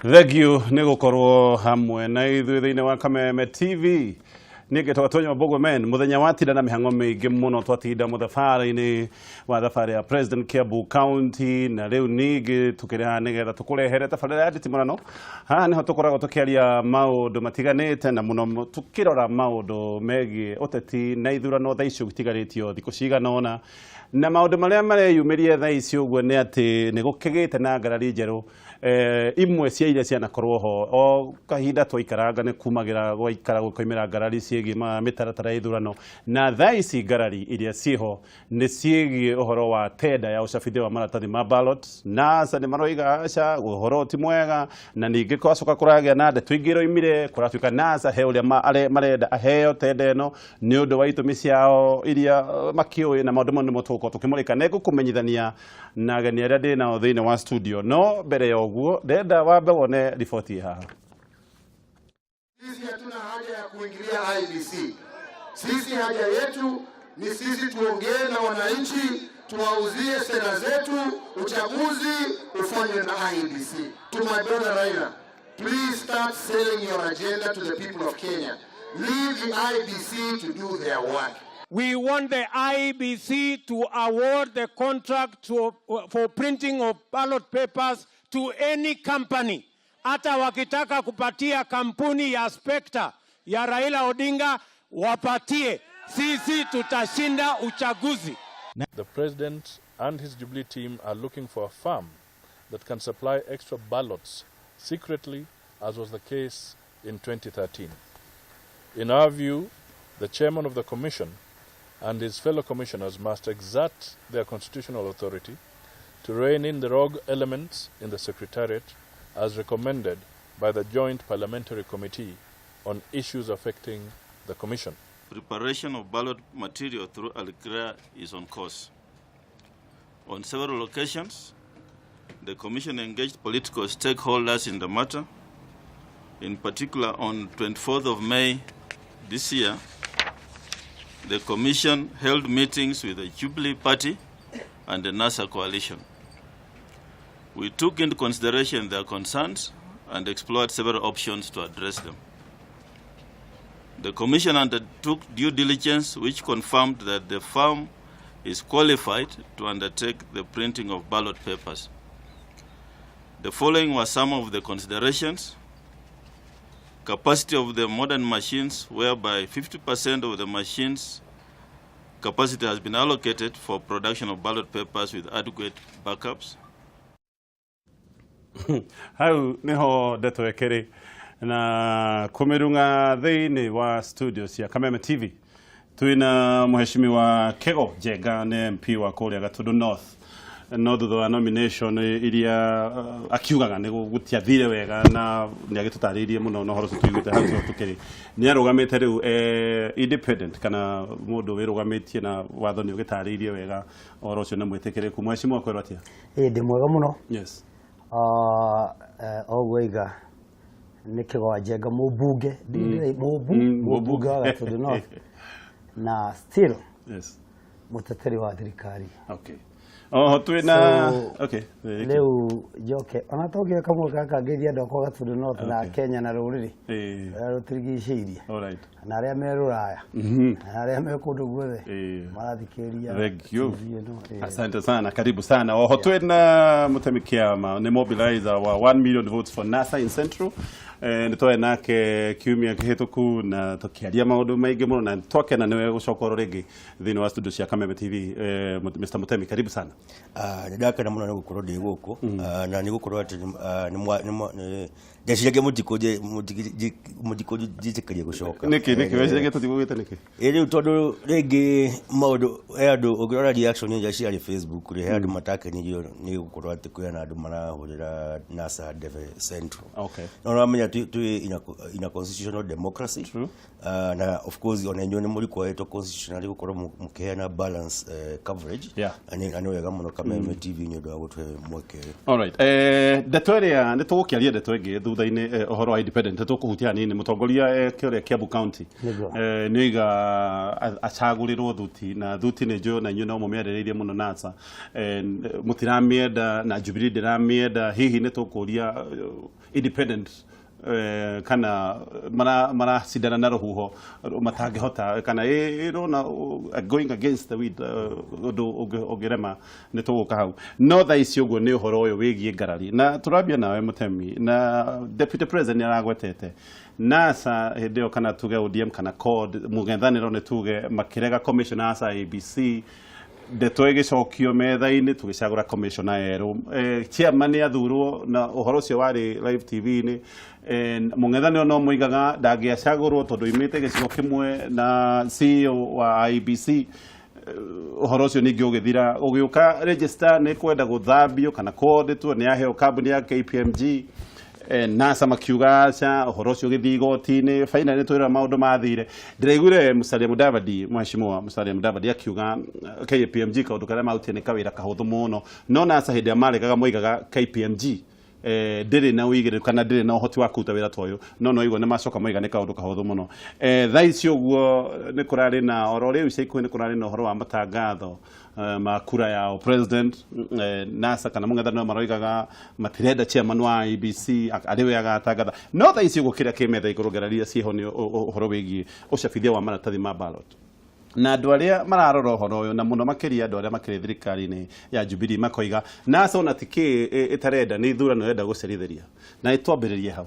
Thank you nĩ gũkorwo hamwe na ithuĩ thĩinĩ wa Kameme TV. Niĩ ngetagwo Tonyo Mbogo Men. Mũthenya watinda na mĩhang'o mĩingĩ mũno, twatinda mũthabarĩ-inĩ wa thabarĩ ya President Kiambu County, na rĩu ningĩ tũkĩrĩ haha nĩgetha tũkũrehere tabarĩra ya nditimũrano. Haha nĩho tũkoragwo tũkĩaria maũndũ matiganĩte, na mũno tũkĩrora maũndũ megiĩ ũteti na ithurano thaa ici itigarĩtio thikũ cigana ũna. Na maũndũ marĩa mareyumĩria thaa ici ũguo nĩ atĩ nĩ gũkĩgĩte na ngarari njerũ, imwe cia iria cianakorwo ho. O kahinda twaikaranga nĩ kumagĩra gwaikara gũkoimĩra ngarari ciĩgiĩ mĩtaratara ya ithurano, na thaa ici ngarari iria ciĩho nĩ ciĩgiĩ ũhoro wa tenda ya ũcabithia wa maratathi ma ballot. NASA nĩ maroiga aca, ũhoro ti mwega, na ningĩ kwacoka kũragĩa na ndeto ingĩ iroimire, kũratuĩka NASA he ũrĩa marenda aheo tenda ĩno nĩ ũndũ wa itũmi ciao iria makĩũĩ, na maũndũ mau nĩmo tũgũkorwo tũkĩmũrĩka. Nĩ ngũkũmenyithania na ageni arĩa ndĩ nao thĩinĩ wa studio, no mbere ya ũguo ndenda wambe wone riboti ĩ haha. Sisi hatuna haja ya kuingilia IEBC. Sisi haja yetu ni sisi tuongee na wananchi, tuwauzie sera zetu, uchaguzi ufanywe na IEBC. To my brother Raila, please start selling your agenda to the people of Kenya. Leave the IEBC to do their work. We want the IEBC to award the contract for printing of ballot papers to any company. Hata wakitaka kupatia kampuni ya Spectre ya Raila Odinga, wapatie. Sisi tutashinda uchaguzi. The president and his Jubilee team are looking for a firm that can supply extra ballots secretly, as was the case in 2013. In our view, the chairman of the commission and his fellow commissioners must exert their constitutional authority to rein in the rogue elements in the secretariat, as recommended by the Joint Parliamentary Committee on Issues Affecting the Commission. Preparation of ballot material through ALCREA is on course. On several occasions, the Commission engaged political stakeholders in the matter. In particular, on 24th of May this year, the Commission held meetings with the Jubilee Party and the NASA coalition. We took into consideration their concerns and explored several options to address them. The Commission undertook due diligence, which confirmed that the firm is qualified to undertake the printing of ballot papers. The following were some of the considerations. Capacity of the modern machines, whereby 50% of the machines' capacity has been allocated for production of ballot papers with adequate backups. Hau niho ndeto ĩkĩrĩ na kũmĩrung'a thĩinĩ wa studio cia Kameme TV. Twĩna Mheshimiwa Kego Njenga, nĩ MP wa kũrĩa Gatundu North, no thutha wa nomination iria akiugaga nĩ gũtiathire wega, na nĩ agĩtũtarĩirie mũno na ũhoro ũcio tũiguĩte hau tũkĩrĩ, nĩ arũgamĩte rĩu independent kana mũndũ wĩrũgamĩtie, na watho nĩ ũgĩtarĩirie wega ũhoro ũcio nĩ mwĩtĩkĩrĩku. Mheshimiwa, kwĩrwo atĩa? Ĩ, ndĩ mwega mũno. Oguo iga nĩ Kĩgo Njenga, mũmbunge, mũmbunge wa Gatundu North na still mũteteri wa thirikari. Okay, oho twĩna So, okay. Rĩu njoke ona tongĩoe kamwe gaka ngeithia andũ akwa Gatundu North na Kenya na rũrĩrĩ rũrĩa rũtũrigicĩirie na arĩa me rũraya na arĩa me kũndũ guothe marathikĩrĩria Thank you. TV ĩno. Asante sana, karibu sana. Oho twĩna Mutemi Kiama, nĩ mobilizer wa 1 million votes for NASA in Central. Nĩ twarĩ nake kiumia kĩhĩtũku na tũkĩaria maũndũ maingĩ mũno, na twakena nĩwe gũcoka oro rĩngĩ thĩinĩ wa studio cia Kameme TV. Mr. Mutemi, karibu sana. Ah, nĩ ndakena mũno nĩ gũkorwo ndĩ gũkũ. Ah, na nĩ gũkorwo atĩ ndeciragia mũtikũnjĩtĩkĩria gũcoka. Nĩkĩ weciragia tũtigũgĩte nĩkĩ? Ĩ, rĩu tondũ rĩngĩ maũndũ he andũ ũngĩrora reaction iria ciarĩ Facebook rĩ, he andũ matakenirio nĩ gũkorwo atĩ kwĩna andũ marahũrĩra NASA ndebe Central. No ũramenya Harĩa twĩ in a constitutional democracy. True. Na of course ona inyuĩ nĩ mũrequiretwo constitutionally gũkorwo mũkĩheana balance coverage. Na nĩ wega mũno Kameme TV nĩ ũndũ wa gũtũhe mweke ũyũ. Alright. Ndeto ĩrĩa nĩ tũgũkĩaria, ndeto ĩngĩ thutha-inĩ, ũhoro wa independent tũkũhutia hanini. Mũtongoria kĩũrĩa Kiambu County nĩ oiga acagũrĩrwo thuti na thuti nĩ njũĩ na inyuĩ no mũmĩarĩrĩirie mũno. NASA mũtiramĩenda na Jubilee ndĩramĩenda. Hihi nĩ tũkũria independent kana maracindana na rũhuho matangĩhota kana ĩrona going against the wind, ũndũ ũngĩrema nĩ tũgũka hau. No thaa ici ũguo nĩ ũhoro ũyũ wĩgiĩ ngarari na tũrambia nawe Mũtemi, na deputy president nĩ aragwetete NASA hĩndĩ ĩyo, kana tuge ODM kana CORD mũng'ethanĩro, nĩ tuge makĩrega commissioners a IEBC, ndeto ĩgĩcokio metha-inĩ, tũgĩcagũra commissioner erũ, chairman athurwo, na ũhoro ũcio warĩ live TV-inĩ. Mũng'ethanĩro no moigaga ndangĩacagũrwo tondũ oimĩte gĩcigo kĩmwe na CEO wa IEBC. Ũhoro ũcio ningĩ ũgĩthira, ũgĩũka register nĩ kwenda gũthambio kana kũauditwo, nĩ yaheo kambuni ya KPMG. NASA makiuga aca. Ũhoro ũcio ũgĩthiĩ igoti-inĩ. Finally twĩra maũndũ mathire. Ndĩraiguire Musalia Mudavadi, mheshimiwa Musalia Mudavadi akiuga KPMG kaũndũ karĩa marutire nĩ kawĩra kahũthũ mũno, no NASA hĩndĩ ĩrĩa maregaga moigaga KPMG ndĩrĩ na ũigĩrĩru kana ndĩrĩ na ũhoti wa kũruta wĩra ta ũyũ, no igua nĩ macoka moiga nĩ kaũndũ kahũthũ mũno. Thaa ici ũguo nĩ kũrarĩ na oro rĩu ica ikuhĩ nĩ kũrarĩ na ũhoro wa matangatho ma kura ya president. NASA kana mũng'ethanĩro maroigaga matirenda chairman wa IEBC arĩ we agatangatha, no thaa ici ũguo kĩrĩa kĩ metha igũrũ ngararia ciĩho nĩ ũhoro wĩgiĩ ũcabithia wa maratathi ma ballot, na andũ arĩa mararora ũhoro ũyũ na mũno makĩria andũ arĩa makĩrĩ thirikari-inĩ ya Jubilee makoiga NASA ona ti kĩ ĩtarenda, nĩ ithurano ĩrenda gũcerithĩria, na ĩtwambĩrĩrie hau.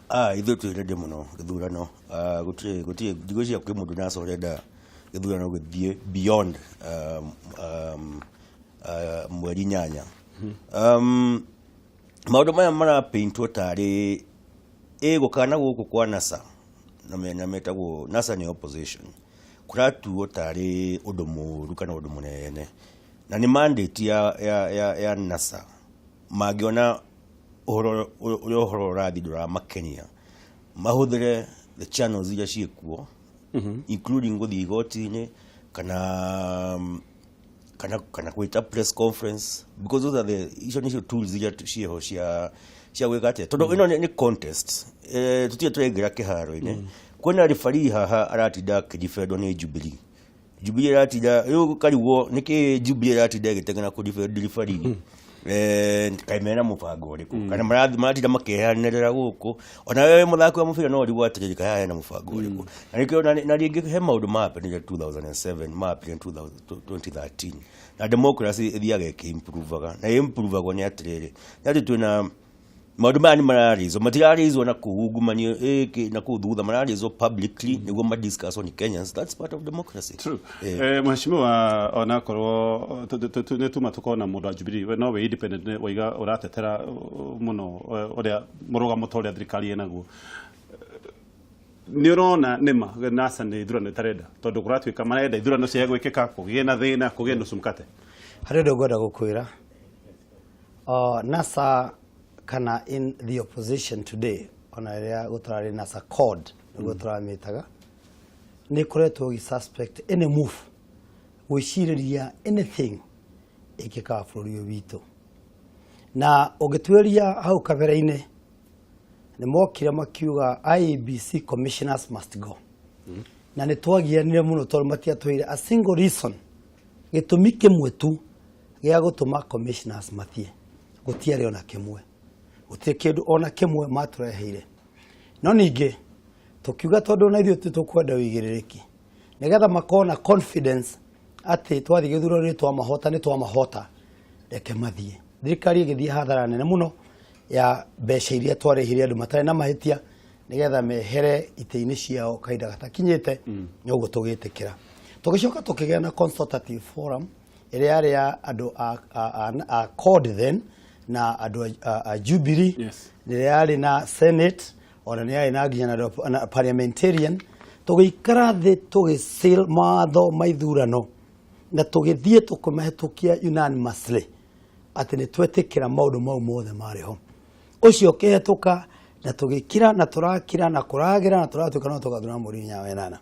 Ah, ithuĩ twĩ ready mũno gĩthurano. Ah, gũtirĩ ndigwĩciria kwĩ mũndũ NASA ũrenda gĩthurano gĩthiĩ beyond mweri 8. Maũndũ maya marapaintwo tarĩ ĩ gũkana gũkũ kwa NASA na na metagwo NASA nĩ opposition, kũratuo tarĩ ũndũ mũũru kana ũndũ mũnene, na nĩ mandate ya NASA mangĩona ũhoro ũrĩa ũhoro ũrathiĩ ndũramakenia, mahũthĩre the channels iria ciĩkuo, including gũthiĩ igoti-inĩ kana gwĩta press conference, because those are the icio nĩcio tools iria ciĩho cia gwĩka atĩa, tondũ ĩno nĩ contest. Tũtirĩ tũraingĩra kĩharo-inĩ. Kwĩna referee haha aratinda akĩdefendwo nĩ Jubilee. Jubilee ĩratinda rĩu karigwo nĩkĩ Jubilee ĩratinda ĩgĩteng'era kũ referee, kaĩ mena mũbango ũrĩkũ, kana maratinda makĩheanĩrĩra gũkũ. Ona wewe mũthaki wa mũbira no ũrigwo atĩrĩrĩ, kaĩ haha hena mũbango ũrĩkũ? Na nĩkĩo na rĩngĩ he maũndũ mahappenire 2007, mahappenire 2013, na democracy ĩthiaga ĩkĩimprovaga, na ĩimprovagwo nĩ atĩrĩrĩ, nĩ atĩ twĩna maũndũ maya nĩ mararĩzwo, matirarĩzwo na kũu ungumanio ĩkĩ na kũu thutha, mararĩzwo publicly nĩguo madiscusswo nĩ Kenyans. That's part of democracy. True. Mheshimiwa, onakorwo nĩ tuma tukona mũndũ wa Jubilee, we no wĩ independent, nĩ waiga ũratetera mũno ũrĩa mũrũgamo ta ũrĩa thirikari ĩnaguo, nĩ ũrona nĩma NASA nĩ ithurano ĩtarenda, tondũ kũratuĩka marenda ithurano cia gwĩkĩka kũgĩe na thĩna, kũgĩe nusu mkate? Harĩ ũndũ ngwenda gũkwĩra. NASA kana in the opposition today, ona rĩrĩa gũtararĩ NASA CORD nĩguo tũramĩtaga, nĩ ĩkoretwo ĩgĩ suspect any move, gwĩcirĩria anything ĩkĩkaga bũrũri ũyũ witũ. Na ũngĩtuĩria hau kabere-inĩ nĩ mokire makiuga IEBC commissioners must go, na nĩ twagianire mũno tondũ matiatwĩire a single reason, gĩtũmi kĩmwe tu gĩa gũtũma commissioners mathiĩ. Gũtiarĩ ona kĩmwe, gũtirĩ kĩndũ ona kĩmwe matũreheire. No ningĩ tũkiuga tondũ na ithuĩ tũkwenda ũigĩrĩrĩki nĩgetha makorwo na confidence atĩ twathiĩ gĩthurano nĩ twamahota, nĩ twamahota, reke mathiĩ. Thirikari ĩgĩthiĩ hathara nene mũno ya mbeca iria twarĩhire andũ matarĩ na mahĩtia nĩgetha mehere itĩ-inĩ ciao kahinda gatakinyĩte. Nĩ ũguo tũgĩtĩkĩra, tũgĩcoka tũkĩgĩa na consultative forum ĩrĩa yarĩ ya andũ a CORD then na andũ a Jubilee, ĩrĩa yarĩ na Senate, ona nĩ yarĩ na nginya na andũ na parliamentarian. Tũgĩikara thĩ, tũgĩ mawatho ma ithurano na tũgĩthiĩ tũkĩmahĩtũkia unanimously atĩ nĩ twetĩkĩra maũndũ mau mothe marĩ ho. Ũcio ũkĩhetũka. Na tũgĩkira na tũrakira na kũragĩra na tũratuĩka no tũgathura mweri inya wa ĩnana.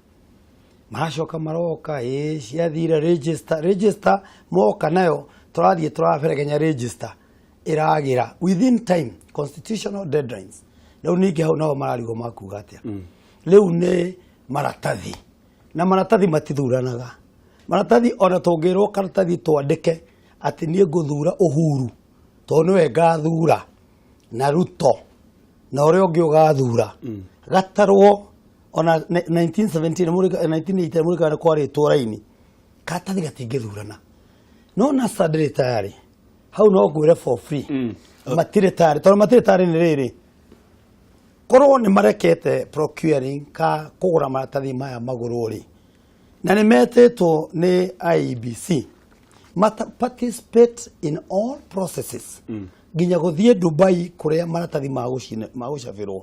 Maracoka maroka, ĩĩ ciathire register, register moka nayo tũrathiĩ tũraberegenya register ĩragĩra within time constitutional deadlines. Rĩu ningĩ hau nao mararigwo makuga atĩa. Rĩu nĩ maratathi na maratathi matithuranaga. Maratathi ona tũngĩrwo karatathi twandĩke atĩ niĩ ngũthura Uhuru tondũ nĩwe ngathura na Ruto na ũrĩa ũngĩ ũgathura gatarwo ona 1917 1980 mũrĩka kwarĩtwo raini karatathi gatingĩthurana. No NASA ndĩrĩ tayarĩ hau, no ngwĩre for free matirĩ tayarĩ, tondũ matirĩ tayarĩ nĩ rĩrĩ, korwo nĩ marekete procuring ka kũgũra maratathi maya magũrwo rĩ, na nĩ metĩtwo nĩ IEBC mata participate in all processes nginya gũthiĩ Dubai kũrĩa maratathi magũcabĩrwo,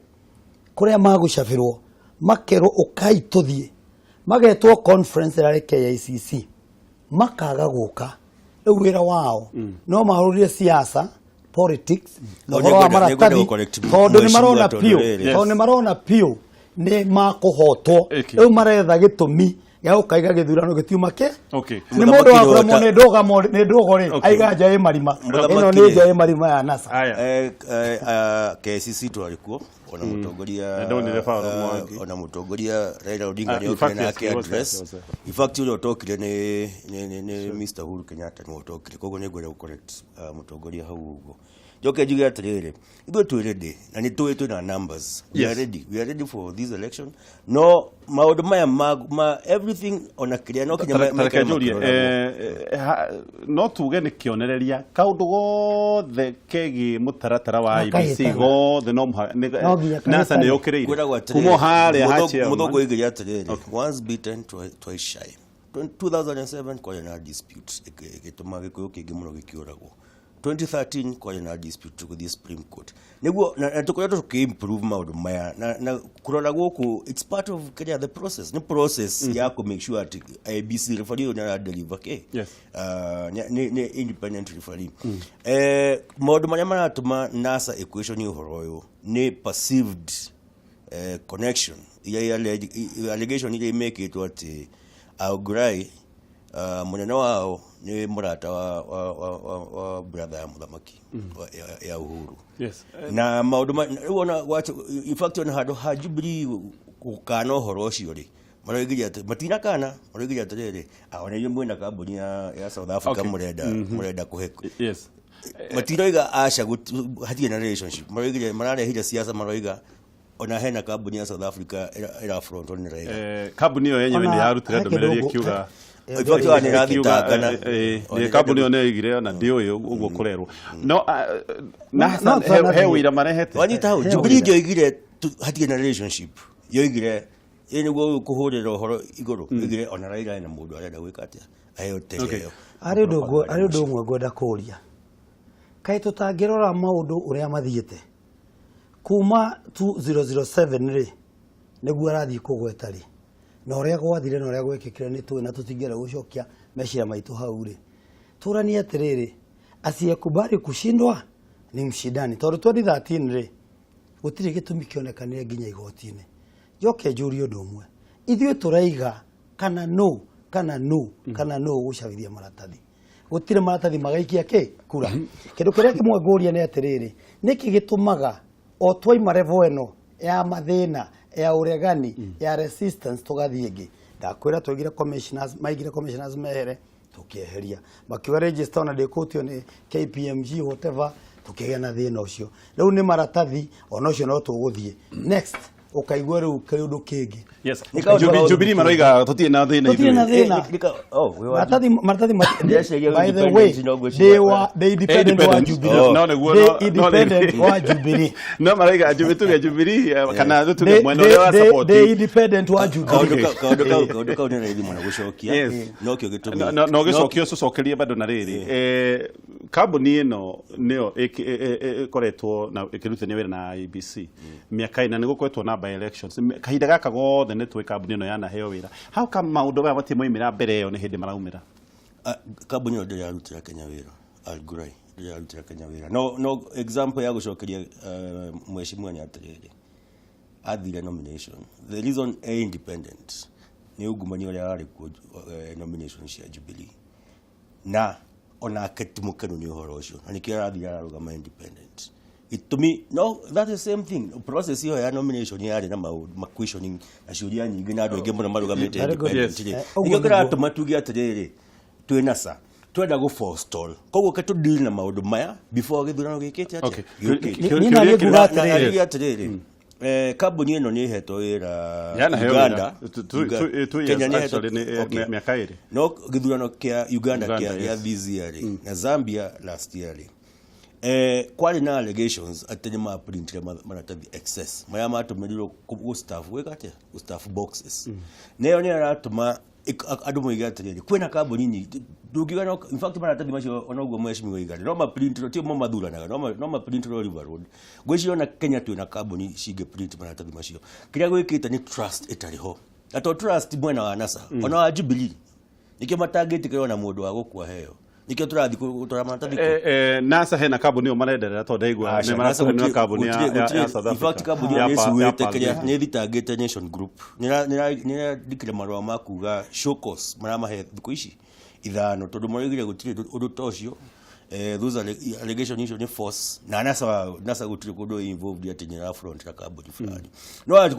kũrĩa magũcabĩrwo makerwo ũkai tũthiĩ, magetwo conference ĩrarĩ KICC, makaga gũka. Rĩu wĩra wao no mahũrire siasa, politics na No, ũhoro wa nĩngwenda- maratathi, nĩngwenda gũ-correct tondũ nĩ mheshimiwa marona tondũ biũ rĩrĩ. tondũ nĩ marona biũ nĩ makũhotwo. Rĩu maretha gĩtũmi gĩa gũkaiga gĩthurano gĩtiuma kĩ nĩ mũndũ wa Mũthamaki kũremwo nĩ ndũgamo nĩ ndũgo rĩ, aiga nja ĩ marima. Mũthamaki Ĩno nĩ rĩ. nja ĩ marima ya NASA. Aya. KCC twarĩ kuo ona mũtongoria Na ndonire Paul Mwangi. Ona mũtongoria Raila Odinga In nĩ fact, okire na yes, he was there, address. he was there. In fact, ũrĩa ũtokire nĩ Mr. Uhuru Kenyatta nĩwe ũtokire, koguo nĩ ngwenda gũ-correct mũtongoria hau ũguo. Njoke njuge atĩrĩrĩ, ithuĩ twĩ ready na nĩ tũĩ twĩna numbers. We are ready, we are ready for this election. No maũndũ maya ma everything ona kĩrĩa no kinya Tareke maikare njũrie, makĩroragwo. No tuge nĩ kĩonereria kaũndũ gothe kegiĩ mũtaratara wa IEBC Makahĩtana. gothe no mũhaka No nginya NASA nĩ kahĩtane. yũkĩrĩire Kwĩragwo atĩrĩrĩ, kuma o harĩa ha chairman. Mũthũngũ oigire atĩrĩrĩ, once bitten, twice shy. 2007 kwarĩ na dispute ĩgĩtũma gĩkũyũ kĩingĩ mũno gĩkĩũragwo. 2013 kwarĩ na dispute gũthiĩ Supreme Court nĩguo na tũkoretwo tũkĩ-improve maũndũ maya na kũrora gũkũ, it's part of kĩrĩa the process, nĩ process ya kũ make sure atĩ IEBC referee ũyũ nĩ aradeliver kĩ nĩ independent referee. Maũndũ marĩa maratũma NASA equation ũhoro ũyũ nĩ perceived connection iria allegation iria imekĩtwo atĩ Augrai, mũnene wao nĩ mũrata wa brother ya mũthamaki ya Uhuru. Na maũndũ rĩu ona in fact, ona handũ ha Jubilee gũkana ũhoro ũcio rĩ, maroigire atĩ matinakana, maroigire atĩrĩrĩ, ona inyuĩ mwĩna kambuni ya South Africa mũrenda kũhe. Matiroiga aca hatirĩ na relationship, maroigire mararehire siasa, maroiga ona hena kambuni ya South Africa ĩra front nĩ Raila. Kambuni ĩyo yenyewe Ona nĩ yarutire he ndũmĩrĩri kĩndũ ĩkiuga In fact, ona nĩ ĩrathitangana. Nĩ kambuni ĩyo nĩ yoigire ona ndiũĩ ũguo kũrerwo no NASA no, he ũira marehete. Wanyita hau. He Jubilee ũira. ndĩoigire hatirĩ na relationship, yoigire ĩ nĩguo ũyũ kũhũrĩra ũhoro igũrũ, yoigire ona Raila ena mũndũ arenda gwĩka atĩa aheo tender ĩyo. Harĩ ũndũ ũmwe ngwenda kũũria, kaĩ tũtangĩrora maũndũ ũrĩa mathiĩte kuma 2007 rĩ, nĩguo arathiĩ kũgweta rĩ, na ũrĩa gwathire na ũrĩa gwekĩkire nĩ tũĩ na tũtingĩenda gũcokia meciria maitũ hau rĩ, tũranie atĩrĩrĩ, asiyekubali kushindwa ni mshindani, tondũ 2013 rĩ gũtirĩ gĩtũmi kĩonekanire nginya igoti-inĩ. Njoke njũrie ũndũ ũmwe, ithuĩ tũraiga kana no kana no kana no gũcabithia maratathi, gũtirĩ maratathi magaikia kĩ kura. Kĩndũ kĩrĩa kĩmwe ngũria nĩ atĩrĩrĩ, nĩkĩ gĩtũmaga o twaima level ĩno ya mathĩna ya ũregani ya resistance tũgathiĩ ĩngĩ? Ndakwĩra twaigire commissioners, maigire commissioners mehere, tũkĩeheria, makiuga register ona ndĩkũtio nĩ KPMG whatever, tũkĩgĩa na thĩna ũcio. Rĩu nĩ maratathi, ona ũcio no tũgũthiĩ next ũkaigua rĩu kĩũndũ kĩngĩ. Nĩ kaũndũ Jubilee maroiga tũtirĩ na thĩna. Tũtirĩ na ithuĩ. thĩna. Oh, wĩ wa Maratathi Ndĩreciria by the way, independent no ngwĩciria- ndĩ wa ndĩ independent wa Independent. Jubilee. Oh. No, nĩguo, Ndĩ independent wa Jubilee. No maraiga Jubilee, tuge Jubilee kana tuge mwena Ndĩ ũrĩa wa support. Ndĩ independent wa Jubilee. Kaũndũ kau nĩ raithi mũno gũcokia. No kĩo gĩtũmi No gĩcokio tũcokerie bado na rĩrĩ, kambuni ĩno nĩyo ĩkoretwo na ĩkĩrutithania wĩra na IEBC mĩaka ĩna, nĩ gũkoretwo na by elections kahinda gaka gothe nĩ tũĩ kambuni ĩno yanaheo wĩra. How come maũndũ maya matirĩ moimĩra mbere ĩyo, nĩ hĩndĩ maraumĩra? Ah, kambuni ĩyo ndĩrĩ yarutĩra Kenya wĩra. Al Ghurair ndĩrarutĩra Kenya wĩra. No example ya gũcokeria mheshimiwa nĩ atĩrĩrĩ, athire nomination, the reason e independent nĩ ungumania ũrĩa warĩ kuo nomination cia Jubilee, na onake ti mũkenu nĩ ũhoro ũcio, na nĩkĩo arathire ararũgama independent. Gĩtũmi no that is the same thing, process ĩyo ya nomination yarĩ na maũndũ ma questioning na ciũria nyingĩ na andũ aingĩ mũno marũgamĩte Very good. independent rĩ. Ũguo Nĩkĩo nĩguo. kĩratũma tuge atĩrĩrĩ, twĩ NASA twenda gũ forestall, koguo ke tũ deal na maũndũ maya before gĩthurano gĩkĩte atĩa, gĩũkĩte. Niĩ na niĩ nguga Na atĩrĩrĩ. arigia atĩrĩrĩ, kambuni ĩno nĩ ĩhetwo wĩra Yanaheo Uganda. wĩra. 2 years Kenya nĩ ĩhetwo- actually, nĩ, mĩaka 2. No gĩthurano kĩa Uganda Uganda, kĩa yes. this year rĩ, na Zambia last year rĩ, kwarĩ na allegations atĩ nĩ maprintire maratathi excess marĩa matũmĩrirwo gũ staff gwĩka atĩa, gũ staff boxes. Na ĩyo nĩ ĩratũma andũ moige atĩrĩrĩ, kwĩna kambuni nyingĩ ndũngiuga no, in fact maratathi macio ona ũguo mheshimiwa oiga no maprintirwo, tio mo mathuranaga, no maprintirwo River Road. Ngwĩciria ona Kenya twĩna kambuni cingĩ print maratathi macio. Kĩrĩa gwĩkĩte nĩ trust ĩtarĩ ho, na to trust mwena wa NASA, ona wa Jubilee, nĩkĩo matangĩtĩkĩra ona mũndũ wa gũkua heo, nĩkĩo tũrathiĩ gũtwara maratathi kũ. NASA hena kambuni ĩyo marenderera tondũ ndaigua Aca, nĩ NASA marakuhanĩra kambuni ya South in fact Africa. kambuni ĩyo Ya nĩ ya ĩcuĩte Pearl kĩrĩa Gate. nĩ ĩthitangĩte Nation Group, nĩrandĩkire marũa ma kuga show cause, maramahe thikũ ici 5 tondũ maraugire gũtirĩ ũndũ ta ũcio. Those allegation icio nĩ false, na NASA gũtirĩ kũndũ involved atĩ nĩ ĩra front na kambuni fulani. No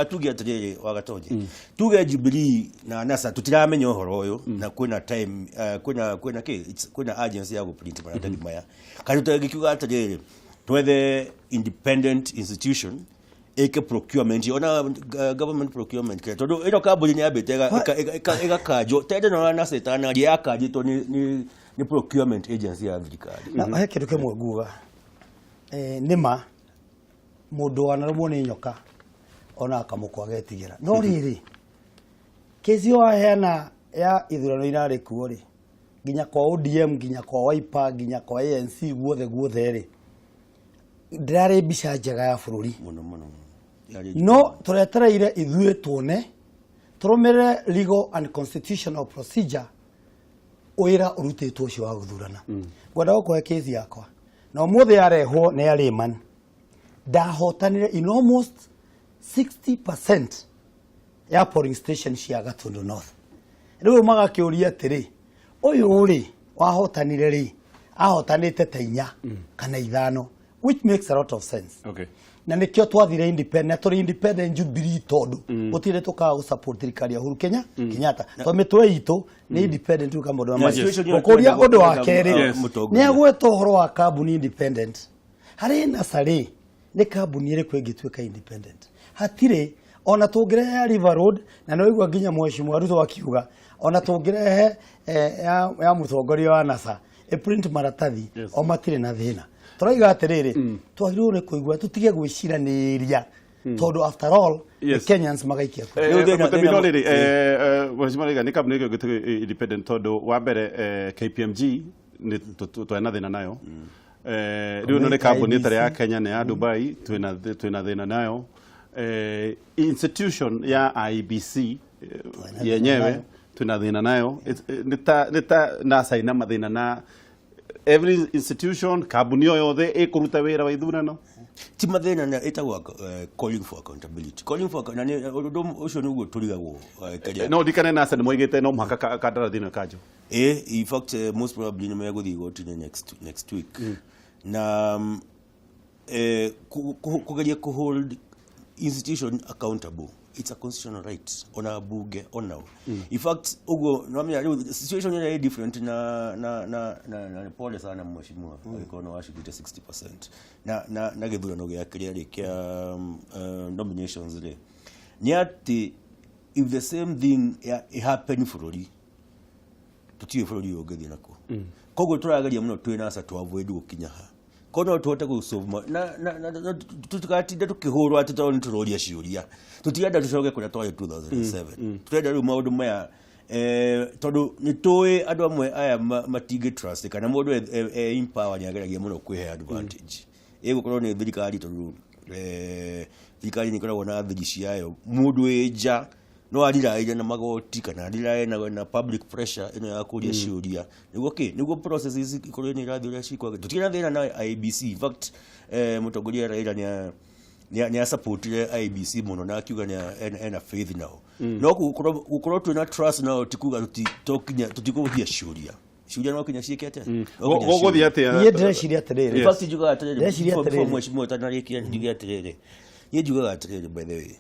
tuge atĩrĩrĩ, Wagatonye, tuge Jubilee na NASA tũtiramenya ũhoro ũyũ, na kwĩna time, kwĩna kĩ, kwĩna agency ya gũprint maratathi maya, kana tũngĩkiuga atĩrĩrĩ, twethe independent institution ĩke procurement, ona government procurement kĩrĩa, tondũ ĩno kambuni nĩ yambĩte ĩgakanjwo tende na NASA ĩtanaria yakanjĩtwo nĩ procurement agency ya thirikari. Na he kĩndũ kĩmwe nguga, nĩma mũndũ wanarũmwo nĩ nyoka ona akamũkwa agetigĩra, no rĩrĩ kesi ĩyo waheana ya ithurano irarĩ kuo rĩ, nginya kwa ODM, nginya kwa Wiper, nginya kwa ANC, guothe guothe rĩ, ndĩrarĩ mbica njega ya bũrũri. Mũno mũno Yarĩ. No tũretereire ithuĩ tuone tũrũmĩrĩre legal and constitutional procedure, wĩra ũrutĩtwo ũcio wa gũthurana. Ngwenda gũkũhe kesi yakwa na ũmũthĩ yarehwo nĩ ya layman. Ndahotanire in almost 60% ya polling station cia Gatundu North. Rĩu magakĩũria atĩrĩ, ũyũ rĩ wahotanire rĩ, ahotanĩte ta 4 kana 5, which makes a lot of sense. Na nĩkĩo twathire independent, na tũrĩ independent Jubilee, tondũ gũtirĩ tũkaga gũ support thirikari ya Uhuru Kenyatta, tondũ mĩtwe itũ nĩ independent rĩu kama ũndũ wa Situation ĩyo gũkũria. twenda Ũndũ wa gwetha, kerĩ, mũtongoria. nĩ agweta ũhoro wa kambuni independent harĩ NASA rĩ, nĩ kambuni ĩrĩkũ ĩngĩtuĩka independent? Hatirĩ. Ona tũngĩrehe ya River Road, na nĩ waigua nginya mheshimiwa Ruto akiuga ona tũngĩrehe ya mũtongoria wa NASA ĩ print maratathi, o matirĩ na thĩna. Tũraiga atĩrĩrĩ, twagĩrĩirwo nĩ kũigua tũtige gwĩciranĩria, tondũ after all the Kenyans magaikia kura. Rĩu Mũtemi, thĩna- no rĩrĩ, mheshimiwa Riga, nĩ kambuni ĩrĩkũ ĩngĩtuĩka independent? Tondũ wa mbere, KPMG nĩ twena thĩna nayo. Rĩu ĩno nĩ kambuni ĩtarĩ ya Kenya, nĩ ya Dubai, twĩna thĩna nayo. Institution ya IEBC yenyewe twĩna thĩna nayo. Nĩ ta NASA ina mathĩna na every institution, kambuni o yothe ĩkũruta wĩra wa ithurano. Ti mathĩna, na ĩtagwo calling for accountability, calling for na nĩ ũndũ ũcio nĩguo tũrigagwo kĩrĩa. No ndikane NASA nĩ moigĩte no mũhaka kandarathi ĩno ĩkanjwo. In fact, most probably nĩ megũthiĩ igoti-inĩ next week na kũgeria kũ hold institution accountable, it's a constitutional right, ona bunge onao. In fact ũguo nwamenya rĩu situation ĩrĩa ĩ different na pole sana mheshimiwa agĩkorwo nĩ wacindĩte 60% na gĩthurano gĩa kĩrĩa rĩ kĩa nominations rĩ, nĩ atĩ if the same thing happen bũrũri, tũtiũĩ bũrũri ũyũ ũngĩthiĩ nakuo. Koguo tũrageria mũno twĩ NASA to avoid gũkinya ha koguo no tũhote gũ solve na tũtigatinde tũkĩhũrwo atĩ tondũ nĩ tũroria ciũria. Tũtirenda tũcoke kũrĩa twarĩ 2007. Tũrenda rĩu maũndũ maya, tondũ nĩ tũĩ andũ amwe aya matingĩ trust, kana mũndũ e in power nĩ ageragia mũno kwĩhe advantage. Ĩgũkorwo nĩ thirikari, tondũ thirikari nĩ ĩkoragwo na thiri ciayo, mũndũ wĩ nja. No ariraire na magoti kana ariraire na public pressure ĩno ya kũria ciũria nĩguo kĩ nĩguo processes ikorwo nĩ irathiĩ ũrĩa cikwagĩrĩire. Tũtirĩ na thĩna na IEBC. In fact, mũtongoria Raila nĩ asupportire IEBC mũno na akiuga nĩ ena faith nao. No gũkorwo twĩna trust nao ti kuga tũtikũhũthia ciũria. Ciũria no kinya ciĩke atĩa? Gũgũthiĩ atĩa? Niĩ ndĩreciria atĩrĩrĩ. In fact, njugaga atĩrĩrĩ, Ndĩreciria before atĩrĩrĩ. Mheshimiwa ũtanarĩkia, njuge atĩrĩrĩ, niĩ njugaga atĩrĩrĩ, by the way,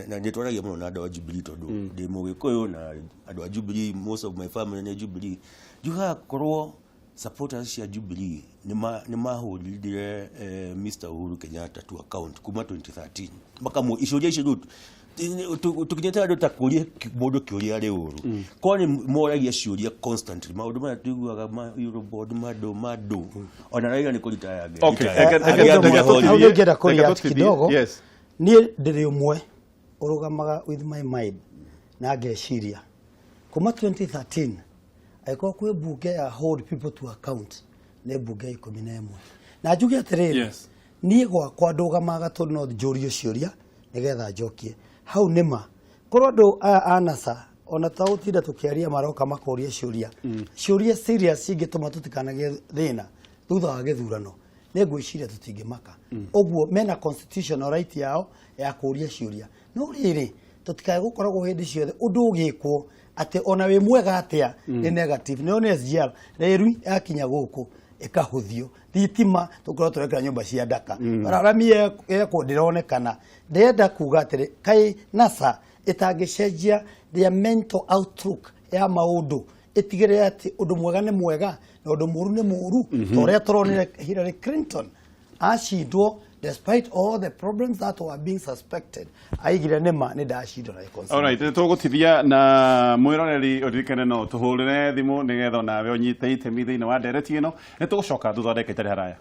na nĩ twaragia mũno na andũ a Jubilee tondũ ndĩ Mũgĩkũyũ na andũ a Jubilee, most of my family nĩ Jubilee. Njugaga korwo supporters cia Jubilee nĩ mahũrire Mr. Uhuru Kenyatta to account kuma 2013, makamũ iciũria icio rĩu tukinyĩte andũ ta kũria mũndũ kĩũria arĩ ũru, korwo nĩ moragia ciũria constantly, maũndũ maya tuiguaga ma Eurobond mandũ ona Raila nĩ kũritaya. Okay, Hau nĩngĩenda reke kũria tũtithie. kidogo. Yes. Niĩ ndĩrĩ ũmwe ũrũgamaga with my mind na ngeciria kuma 2013, angĩkorwo kwĩ mbunge ya hold people to account, nĩ mbunge ya 11. Na njuge atĩrĩrĩ, niĩ gwakwa ndũgamaga tondũ no njũrio ciũria nĩgetha njokie hau. Nĩma korwo andũ aya a NASA ona tũgũtinda tũkĩaria maroka makoria ciũria, ciũria serious cingĩtũma tũtikanagĩe thĩna thutha wa gĩthurano, nĩ ngwĩciria tũtingĩmaka. Ũguo mena constitutional right yao ya kũria ciũria, no rĩrĩ, tũtikae gũkoragwo hĩndĩ ciothe ũndũ ũgĩkwo atĩ ona wĩ mwega atĩa nĩ negative. Nĩ nĩ SGR rĩru yakinya gũkũ ĩkahũthio, thitima tũkorwo tũrekĩra nyũmba cia ndaka, rami yekwo ndĩronekana. Ndĩrenda kuga atĩrĩ, kaĩ NASA ĩtangĩcenjia their mental outlook ya maũndũ, ĩtigĩrĩre atĩ ũndũ mwega nĩ mwega na ũndũ mũru nĩ mũru, ta ũrĩa tũronire Hillary Clinton acindwo despite all the problems that were being suspected, aigire nĩma nĩ ndacindwo na All right, tũgũtithia na mwĩroreri ũririkane no tũhũrĩre thimũ nĩgetha onawe ũnyite itemi thĩinĩ wa ndereti ĩno. Nĩ tũgũcoka thutha wa ndagĩka itarĩ haraya.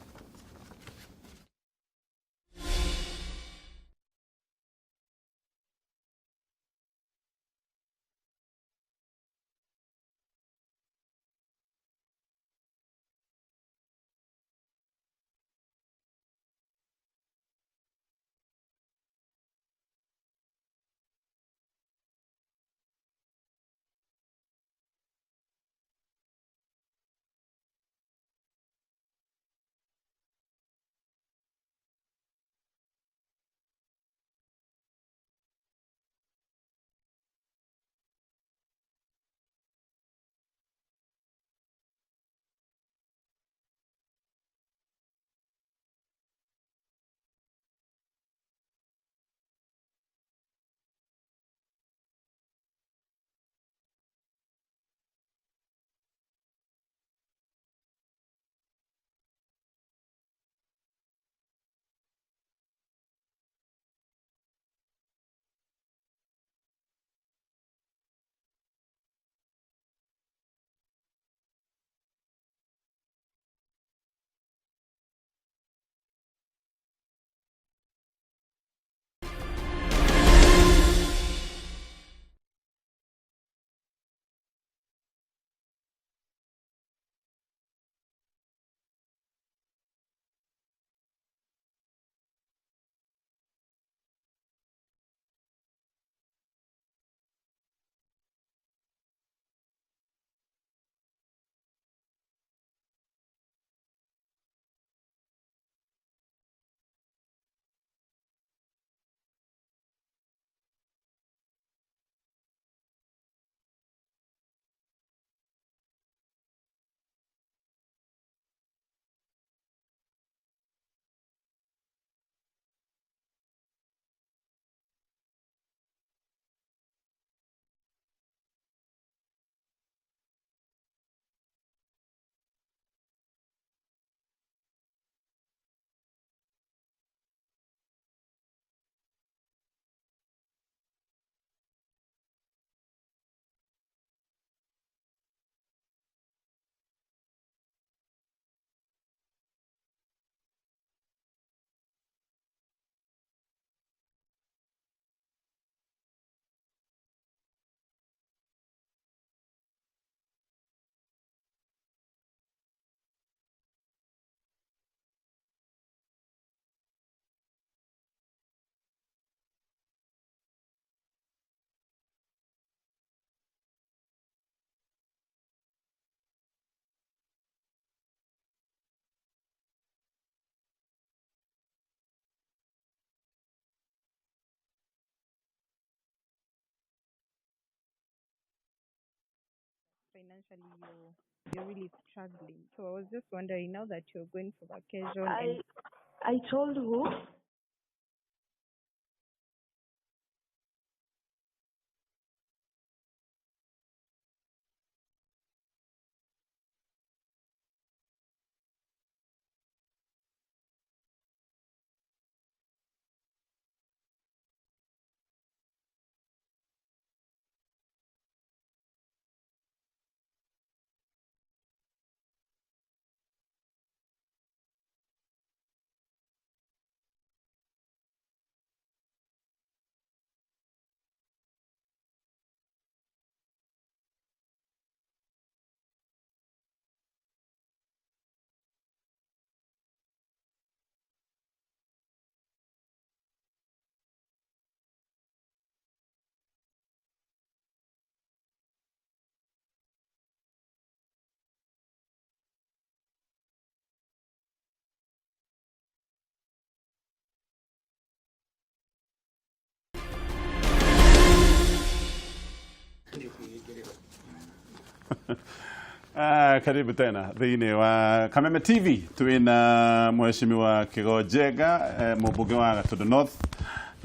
financially you're really struggling. So I was just wondering, now that you're going for vacation and I told who? Karibu tena thĩinĩ wa Kameme TV twina Mheshimiwa Kĩgo Njenga, mũmbunge wa Gatundu North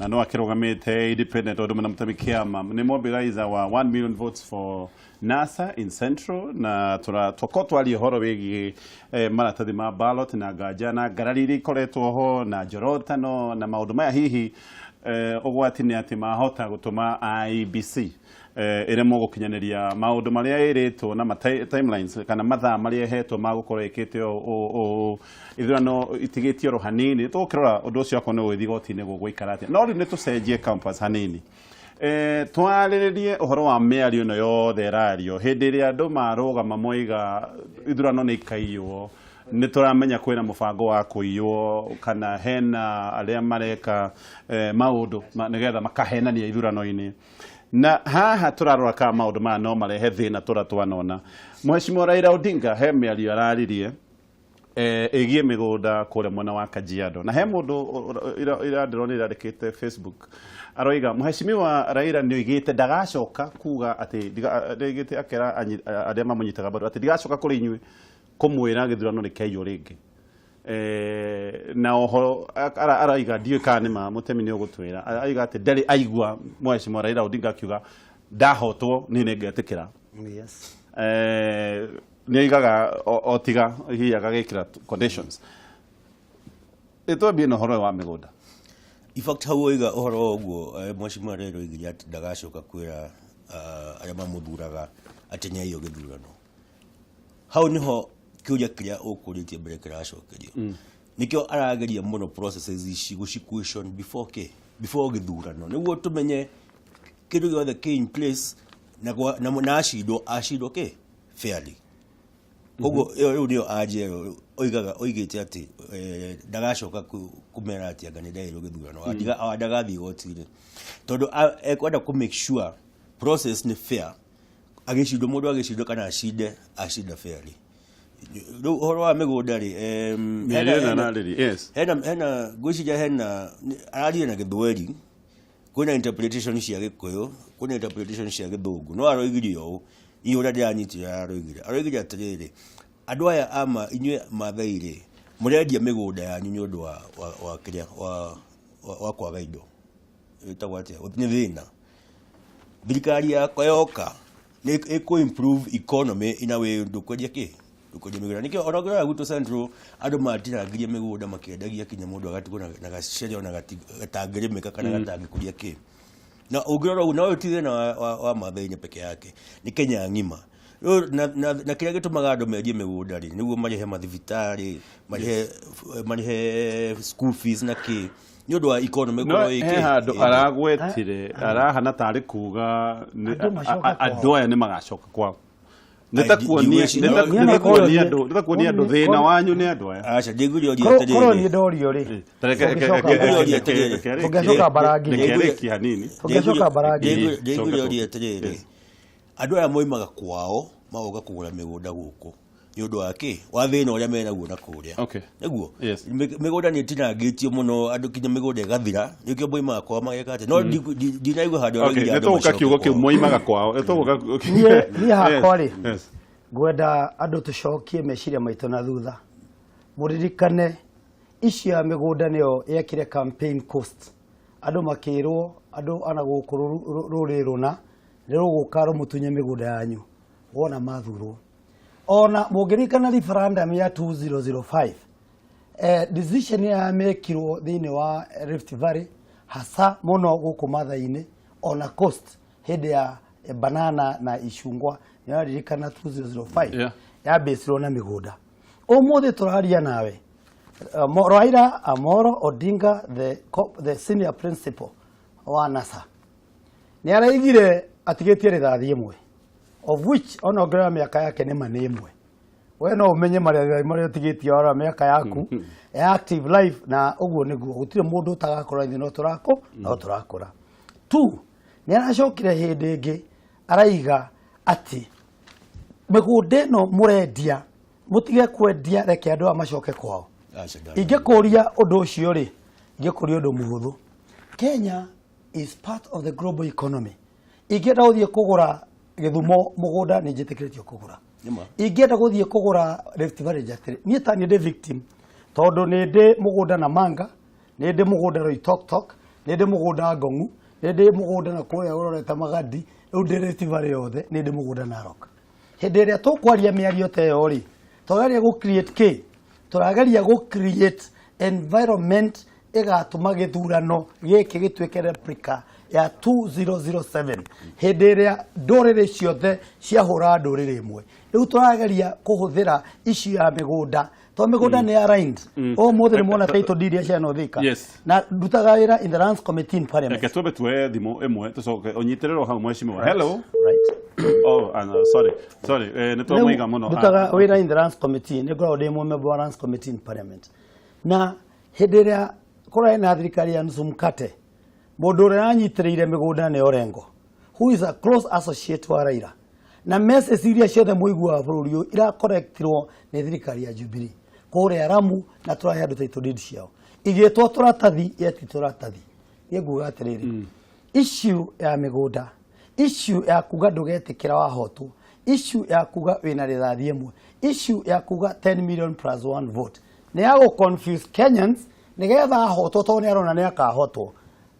na no akĩrũgamĩte independent ũndũ na mũtemi kĩama nĩ mobilizer wa 1 million votes for NASA in Central na tũko twaria ũhoro wĩgiĩ maratathi ma ballot na nganja na ngarari iria ikoretwo ho na njorotano na maũndũ maya hihi ũgwati nĩ atĩ mahota gũtũma IEBC ĩremwo gũkinyanĩria maũndũ marĩa ĩrĩtwo na timelines kana mathaa marĩa ĩhetwo ma gũkorwo ĩkĩte ithurano itigĩtio oro hanini. Tũgũkĩrora ũndũ ũcio akorwo nĩ ũgũgĩthiĩ igoti-inĩ gũgũikara atĩa, no rĩu nĩ tũcenjie campus hanini, twarĩrĩrie ũhoro wa mĩario ĩno yothe ĩrario hĩndĩ ĩrĩa andũ marũgama moiga ithurano nĩ ikaiywo. Nĩ tũramenya kwĩna mũbango wa kũiywo kana hena arĩa mareka maũndũ nĩgetha makahenania ithurano-inĩ, na haha tũrarora kana maũndũ maya no marehe thĩna tũra twanona. Mheshimiwa Raila Odinga he mĩario araririe ĩgiĩ mĩgũnda kũrĩa mwena wa Kajiado, na he mũndũ ĩra ndĩrona ĩrandĩkĩte Facebook aroiga Mheshimiwa Raila nĩ oigĩte ndagacoka kuga atĩ nĩoigĩte akera arĩa mamũnyitaga mbaru atĩ ndigacoka kũrĩ inyuĩ kũmwĩra gĩthurano nĩ kĩaiywo rĩngĩ, na oho araiga ndiũĩ kana nĩ ma mũtemi nĩ ũgũtwĩra, araiga atĩ ndarĩ aigua Mheshimiwa Raila Odinga akiuga ndahotwo niĩ nĩngetĩkĩra. Yes. Nĩ oigaga o tiga hihi agagĩkĩra conditions. Twambie na ũhoro ũyũ wa mĩgũnda. In fact, hau oiga ũhoro wa ũguo, Mheshimiwa Raila oigire atĩ ndagacoka kwĩra arĩa mamũthuraga atĩ nĩ aiywo gĩthurano. Hau niho kĩũria kĩrĩa ũkũrĩtie mbere kĩracokerio. Nĩkĩo arageria mũno processes ici gũci question before kĩ before gĩthurano, nĩguo tũmenye kĩndũ gĩothe kĩ in place na acindwo kĩ fairly. Koguo ĩyo rĩu nĩyo anja ĩyo oigaga oigĩte atĩ ndagacoka kũmera atĩ anga nĩ ndaiyirwo gĩthurano, ndagathiĩ igoti-inĩ tondũ ekwenda kũ make sure process nĩ fair, agĩcindwo mũndũ agĩcindwo kana acinde acinda fairly. Rĩu ũhoro wa mĩgũnda rĩ, mĩario ĩno ararĩria, yes. Hena ngwĩciria hena araria na Gĩthweri, kwĩna interpretation cia Gĩkũyũ, kwĩna interpretation cia Gĩthũngũ, no aroigire ũũ niĩ ũrĩa ndĩranyitire aroigire atĩrĩrĩ, andũ aya ama inyuĩ Maathai rĩ, mũrendia mĩgũnda yanyu nĩ ũndũ wa kĩrĩa wa kwaga indo, ĩtagwo atĩa, nĩ thĩna. Thirikari yakwa yoka nĩ ĩkũ improve economy in a way ndũkwendia kĩ ndũkwendia mĩgũnda. Nĩkĩo ona ũngĩrora gwitũ Central andũ matinangirie mĩgũnda makĩendagia kinya mũndũ agatigwo na gacere ona gatangĩrĩmĩka kana gatangĩkũria kĩ. Na ũngĩrora ũguo, na ũyũ ti thĩna wa Maathai-inĩ peke yake, nĩ Kenya ng'ima. Rĩu na kĩrĩa gĩtũmaga andũ mendie mĩgũnda rĩ, nĩguo marĩhe mathibitarĩ, marĩhe school fees na kĩ, nĩ ũndũ wa economy no ĩkorwo he ĩ kĩ? Handũ aragwetire arahana tarĩ kuga Andũ macoka kwao. Andũ aya nĩ magacoka kwao, nĩ ta kuonia Ndigwĩciria- nĩ ta kuonia andũ thĩna wanyu nĩ andũ aya. Aca, ndingĩũria ũria Korwo atĩrĩrĩ. niĩ ndorio rĩ, Reke tũngĩcoka mbarangi. arĩkie hanini. Tũngĩcoka mbarangi. Ndingĩũria ũria atĩrĩrĩ, andũ aya moimaga kwao magoka kũgũra mĩgũnda gũkũ nĩ Nĩ ũndũ wa kĩ wa thĩna ũrĩa menaguo na kũrĩa. Nĩguo. Mĩgũnda nĩ ĩtinangĩtio mũno, andũ kinya mĩgũnda ĩgathira, nĩkĩo moimaga kwao mageka atĩa, no ndinaigua handũ Okay, nĩ tũgũka kiugo kĩu moimaga kwao. Nĩ tũgũka. Niĩ hakwa rĩ, ngwenda andũ tũcokie meciria maitũ na thutha, mũririkane issue ya mĩgũnda nĩyo yekire campaign cost, andũ makĩrwo andũ ana gũkũ rũrĩrĩ rũna nĩ rũgũka rũmũtunye mĩgũnda yanyu wona mathurwo. Ona mũngĩririkana referendum ya 2005, decision ya mekirwo thĩinĩ wa Rift Valley, hasa mũno gũkũ Mathai-inĩ ona Coast, hĩndĩ ya banana na icungwa, nĩ ũraririkana 2005? Yambĩcirwo na mĩgũnda. Ũmũthĩ tũraria nawe, Raila Amolo Odinga, the senior principal wa NASA, nĩ araigire atigĩtie rĩthathi ĩmwe, of which ona ũngĩrora mĩaka yake nĩ ma nĩ ĩmwe. We no ũmenye marĩa marĩa ũtigĩtie warora mĩaka yaku ya active life, na ũguo nĩguo gũtirĩ mũndũ ũtagakũra, ithuĩ no tũrakũ no tũrakũra tu. Nĩ aracokire hĩndĩ ĩngĩ araiga atĩ mĩgũnda ĩno mũrendia, mũtige kwendia, reke andũ aya macoke kwao. Ingĩkũria ũndũ ũcio rĩ, ingĩkũria ũndũ mũhũthũ. Kenya is part of the global economy. Ingĩenda gũthiĩ kũgũra Gĩthumo mũgũnda, nĩ njĩtĩkĩrĩtio kũgũra. Ingĩenda gũthiĩ kũgũra Rift Valley, njatĩrĩ niĩ ta niĩ ndĩ victim, tondũ nĩ ndĩ mũgũnda na manga, nĩ ndĩ mũgũnda Loitoktok, nĩ ndĩ mũgũnda Ngong'u, nĩ ndĩ mũgũnda na kũrĩa ũrorete Magadi, rĩu ndĩ Rift Valley yothe, nĩ ndĩ mũgũnda Narok. Hĩndĩ ĩrĩa tũkwaria mĩario ta ĩyo rĩ, tũrageria gũ create kĩ? Tũrageria gũ create environment ĩgatũma gĩthurano gĩkĩ gĩtuĩke replica ya 2007, hĩndĩ ĩrĩa ndũrĩrĩ ciothe ciahũraga ndũrĩrĩ ĩmwe. Rĩu tũrageria kũhũthĩra issue ya mĩgũnda, to mĩgũnda nĩ ya land. Ũmũthĩ nĩ muona title deed ya ciana Thika, na ndutaga wĩra in the Lands Committee in Parliament. Reke twambe tuoe thimũ ĩmwe, tũcoke ũnyitĩrĩrwo hau, mheshimiwa. Hello. Right. Oh, sorry, sorry, nĩ twamũiga mũno. Ndutaga wĩra in the Lands Committee, nĩ ngoragwo ndĩ mũmember wa Lands Committee in Parliament, na hĩndĩ ĩrĩa kũrarĩ na thirikari ya nusu mkate, mũndũ ũrĩa anyitĩrĩire mĩgũnda nĩ Orengo, who is a close associate wa Raila, na message iria ciothe mũiguaga bũrũri ũyũ irakorektirwo nĩ thirikari ya Jubilee kũrĩa Ramu, na tũrahe andũ title deed ciao igĩtwo tũratathi yeti tũratathi. Niĩ nguga atĩrĩrĩ, issue ya mĩgũnda, issue ya kuga ndũgetĩkĩra wahotwo, issue ya kuga wĩna rĩthathi ĩmwe, issue ya kuga 10 million plus one vote nĩ ya gũ confuse Kenyans nĩgetha ahotwo, tondũ nĩ arona nĩ akahotwo,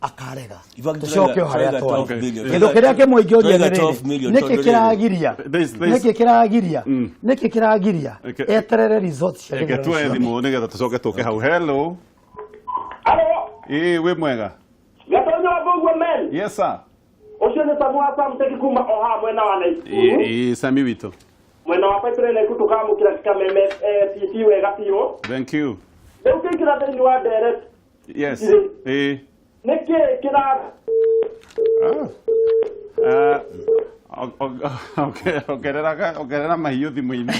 akarega. In fact, tũcoke o harĩa tũraiga twarĩ. 12 million. Kĩndũ kĩrĩa kĩmwe ingĩũria Tũraiga nĩ 12 rĩrĩ, million, nĩkĩ tondũ rĩrĩ. kĩragiria nĩkĩ kĩragiria nĩkĩ kĩragiria eterere results cia Reke gĩthurano tuoe ciothe? thimũ nĩgetha tũcoke tũke hau. Hello. Alo, Ĩĩ, wĩ mwega? Gatonya wa Mbũguo men. Yes sir. Ũcio nĩ Samu wa Samteki kuma o haha mwena wa Naikuru. Ĩĩ, Sami witũ. Mwena wa Pipeline Naikuru tũkamũkĩra Kameme TV wega biũ. Thank you. Rĩu ngĩingĩra thĩinĩ wa ndereti. Yes. Ĩĩ. Nĩkĩ kĩra Ah. Okay, ongerera mahiũ thimũ-inĩ,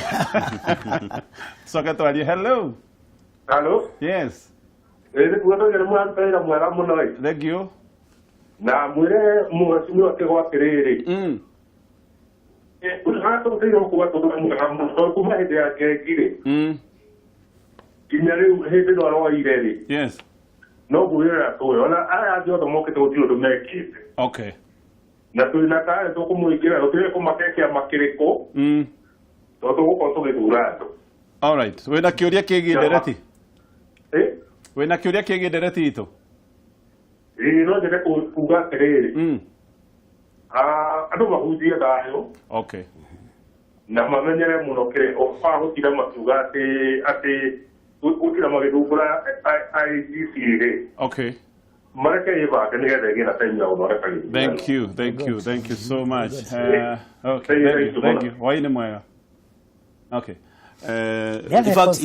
coke twarie. Hello. Hello. Yes. Ĩ nĩ kuga nĩ mũraruta wĩra mwega mũno ĩ. Thank you. Na mwĩre mheshimiwa Kĩgo atĩrĩrĩ. Atũteire kuga tũndũ mwega mũno, tondũ kuma hĩndĩ ya Ngengi rĩ, nginya rĩu hĩndĩ ĩno aroire rĩ, noguo wĩra tũĩ ona aya angĩ othe mokĩte gũtirĩ ũndũ mekĩte. Na twĩ na tarĩ tũkũmũingĩra, tũtirĩ kũmake kĩama kĩrĩkũ, tondũ tũgũkorwo tũgĩthura andũ. All right, wĩna kĩũria kĩgiĩ ndereti? Eh? Wĩna kĩũria kĩgiĩ ndereti itũ? Ĩĩ, no nyende kuga atĩrĩrĩ, ah, andũ mahunjie thayũ na mamenyere mũno kĩrĩa ũhoro wa gũtinda makiuga atĩ gũtinda magĩthumbũra IEBC rĩ, mareke ĩbange nĩgetha ĩgĩe na time ya gũthondeka gĩthurano. Thank you, thank you, thank you so much. Okay, Thank you, thank you, thank you. thank you. Hwaĩ-inĩ mwega. Okay. In